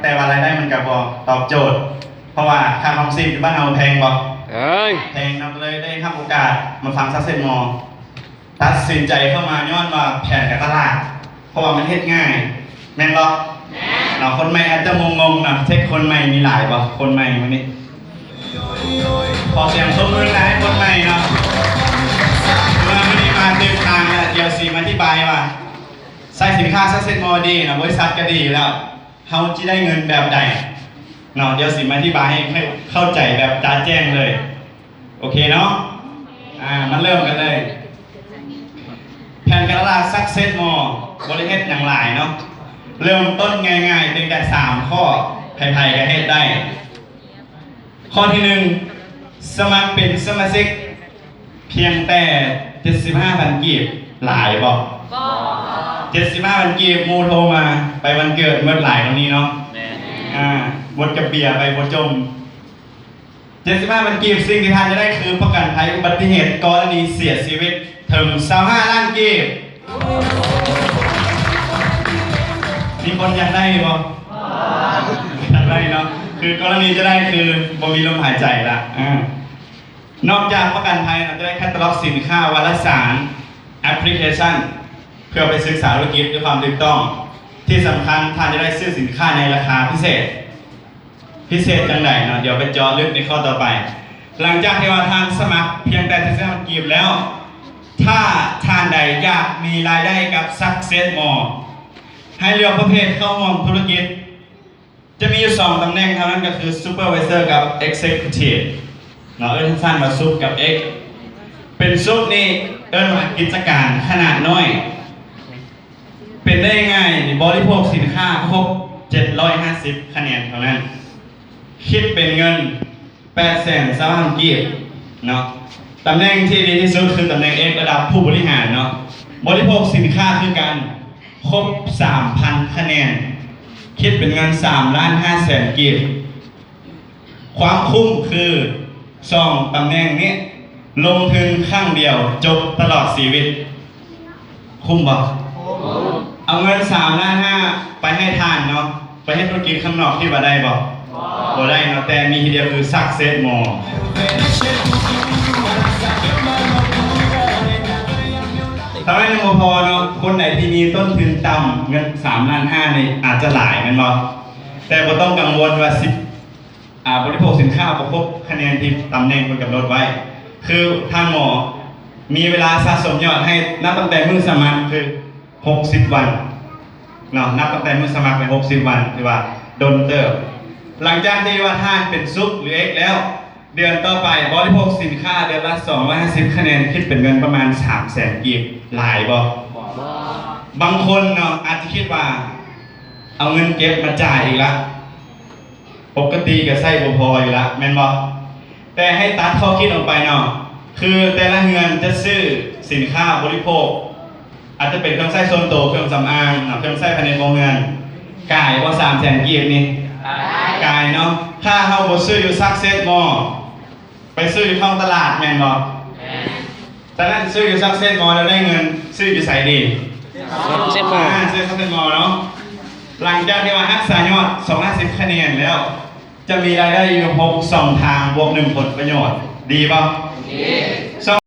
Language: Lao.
ແຕ່ວ່າລາຍໄດ້ມັນກໍບໍ່ຕອບໂຈດ ເພາະວ່າຄ່າຄອງຊີບຢູ່ບ້ານເຮົາແພງບໍ່? ເອີຍ ແພງເນາະ ກໍເລີຍໄດ້ຮັບໂອກາດມາຟັງ Success More ຕັດສິນໃຈເຂົ້າມາຍ້ອນວ່າແຜນການຕະຫຼາດ ເພາະວ່າມັນເຮັດງ່າຍ ແມ່ນບໍ່? ແມ່ນເນາະ. ຄົນໃໝ່ອາດຈະງົງໆເນາະ ເຊັກຄົນໃໝ່ມີຫຼາຍບໍ່? ຄົນໃໝ່ມື້ນີ້ ຂໍສຽງຕົບມືໃຫ້ຄົນໃໝ່ເນາະ ຖືວ່າມື້ນີ້ມາຖືກທາງແລ້ວ. ດຽວຊິມາອະທິບາຍວ່າ ໃຊ້ສິນຄ້າ Success More ດີນະ ບໍລິສັດກໍດີຢູ່ແລ້ວ ເຮົາຊິໄດ້ເງິນແບບໃດເນາະ? ດຽວຊິມາອະທິບາຍໃຫ້ ໃຫ້ເຂົ້າໃຈແບບຈະແຈ້ງເລີຍ ໂອເຄເນາະ. ອາ ມາເລີ່ມກັນເລີຍ. ແຜນການຕະຫຼາດ Success More ບໍ່ໄດ້ເຮັດຫຍັງຫຼາຍເນາະ ເລີ່ມຕົ້ນງ່າຍໆ ເປັນແຕ່ສາມຂໍ້ ໃຜໆກໍເຮັດໄດ້. ຂໍ້ທີໜຶ່ງ ສະໝັກເປັນສະມາຊິກພຽງແຕ່ເຈັດສິບຫ້າພັນກີບ ຫຼາຍບໍ່? ບໍ່. ເຈັດສິບຫ້າພັນກີບ ໝູ່ໂທມາໄປວັນເກີດໝົດຫຼາຍກວ່ານີ້ເນາະ. ແມ່ນ. ອາ ໝົດກັບເບຍໄປບໍ່ຈົມ. ເຈັດສິບຫ້າພັນກີບ ສິ່ງທີ່ທ່ານຈະໄດ້ຄືປະກັນໄພອຸບັດຕິເຫດກໍລະນີເສຍຊີວິດເຖິງຊາວຫ້າລ້ານກີບ. ມີຄົນຢາກໄດ້ບໍ່? ຢາກໄດ້ເນາະ ຄືກໍລະນີຈະໄດ້ຄືບໍ່ມີລົມຫາຍໃຈລະ. ອາ ນອກຈາກປະກັນໄພແລ້ວ ຈະໄດ້ແຄດຕາລັອກສິນຄ້າ ວາລະສານ ແອັບພລິເຄຊັນ ເພື່ອໄປສຶກສາທຸລະກິດດ້ວຍຄວາມຖືກຕ້ອງ. ທີ່ສຳຄັນ ທ່ານຈະໄດ້ຊື້ສິນຄ້າໃນລາຄາພິເສດ. ພິເສດຈັ່ງໃດເນາະ? ດຽວໄປເຈາະເລິກໃນຂໍ້ຕໍ່ໄປ. ຫຼັງຈາກທີ່ວ່າທ່ານສະໝັກພຽງແຕ່ເຈັດສິບຫ້າພັນກີບແລ້ວ, ຖ້າທ່ານໃດຢາກມີລາຍໄດ້ກັບ Success More ໃຫ້ເລືອກປະເພດເຂົ້າຮ່ວມທຸລະກິດ. ຈະມີຢູ່ສອງຕຳແໜ່ງເທົ່ານັ້ນ ກໍຄື Supervisor ກັບ Executive ເນາະ, ເອີ້ນສັ້ນໆວ່າ Sup ກັບ Ex. ເປັນ Sup ນີ້ເອີ້ນວ່າກິດຈະການຂະໜາດນ້ອຍ. ເປັນໄດ້ງ່າຍ ບໍລິໂພກສິນຄ້າຄົບເຈັດຮ້ອຍຫ້າສິບຄະແນນເທົ່ານັ້ນ, ຄິດເປັນເງິນແປດແສນຊາວພັນກີບເນາະ. ຕຳແໜ່ງທີ່ດີທີ່ສຸດຄືຕຳແໜ່ງ Ex ລະດັບຜູ້ບໍລິຫານເນາະ, ບໍລິໂພກສິນຄ້າຄືກັນ ຄົບສາມພັນຄະແນນ, ຄິດເປັນເງິນສາມລ້ານຫ້າແສນກີບ. ຄວາມຄຸ້ມຄື ສອງຕຳແໜ່ງນີ້ລົງທຶນຄັ້ງດຽວຈົບຕະຫຼອດຊີວິດ. ຄຸ້ມບໍ່? ເອົາເງິນສາມລ້ານຫ້າໄປໃຫ້ທ່ານເນາະ, ໄປເຮັດທຸລະກິດຂ້າງນອກຄິດວ່າໄດ້ບໍ່? ບໍ່ໄດ້ເນາະ, ແຕ່ມີທີດຽວຄື Success More. ເທົ່ານັ້ນຍັງບໍ່ພໍເນາະ, ຄົນໃດທີ່ມີຕົ້ນທຶນຕ່ຳ ເງິນສາມລ້ານຫ້ານີ້ອາດຈະຫຼາຍແມ່ນບໍ່? ແຕ່ບໍ່ຕ້ອງກັງວົນວ່າຊິ ອາ ບໍລິໂພກສິນຄ້າບໍ່ຄົບຄະແນນທີ່ຕຳແໜ່ງເພິ່ນກຳນົດໄວ້. ຄືທ່ານໝໍມີເວລາສະສົມຍອດໃຫ້ນັບຕັ້ງແຕ່ມື້ສະໝັກຄືຫົກສິບວັນເນາະ, ນັບຕັ້ງແຕ່ມື້ສະໝັກເປັນຫົກສິບວັນ ຖືວ່າດົນເຕີບ. ຫຼັງຈາກທີ່ວ່າທ່ານເປັນ Sup ຫຼື Ex ແລ້ວ, ເດືອນຕໍ່ໄປບໍລິໂພກສິນຄ້າເດືອນລະສອງຮ້ອຍຫ້າສິບຄະແນນ, ຄິດເປັນເງິນປະມານສາມແສນກີບ. ຫຼາຍບໍ່? ບໍ່. ບາງຄົນເນາະ ອາດຈະຄິດວ່າ ເອົາເງິນເກັບມາຈ່າຍອີກລະ. ປົກກະຕິກໍໃຊ້ບໍ່ພໍຢູ່ລະ ແມ່ນບໍ່? ແຕ່ໃຫ້ຕັດຂໍ້ຄິດອອກໄປເນາະ, ຄືແຕ່ລະເຮືອນຈະຊື້ສິນຄ້າບໍລິໂພກ, ອາດຈະເປັນເຄື່ອງໃຊ້ສ່ວນໂຕ, ເຄື່ອງສຳອາງ, ເຄື່ອງໃຊ້ພາຍໃນຄົວເຮືອນ, ກາຍບໍ່ສາມແສນກີບນີ້? ກາຍເນາະ. ຖ້າເຮົາບໍ່ຊື້ຢູ່ Success More ໄປຊື້ຢູ່ທ້ອງຕະຫຼາດແມ່ນບໍ່? ແມ່ນ. ສະນັ້ນຊື້ຢູ່ Success More ແລ້ວໄດ້ເງິນ, ຊື້ຢູ່ໃສດີ? Success More. ອາ ຊື້ Success More ເນາະ. ຫຼັງຈາກທີ່ວ່າຮັກສາຍອດສອງຮ້ອຍຫ້າສິບຄະແນນແລ້ວ, ຈະມີລາຍໄດ້ຢູ່ຫົກຊ່ອງທາງ ບວກໜຶ່ງຜົນປະໂຫຍດ. ດີບໍ່? ດີ.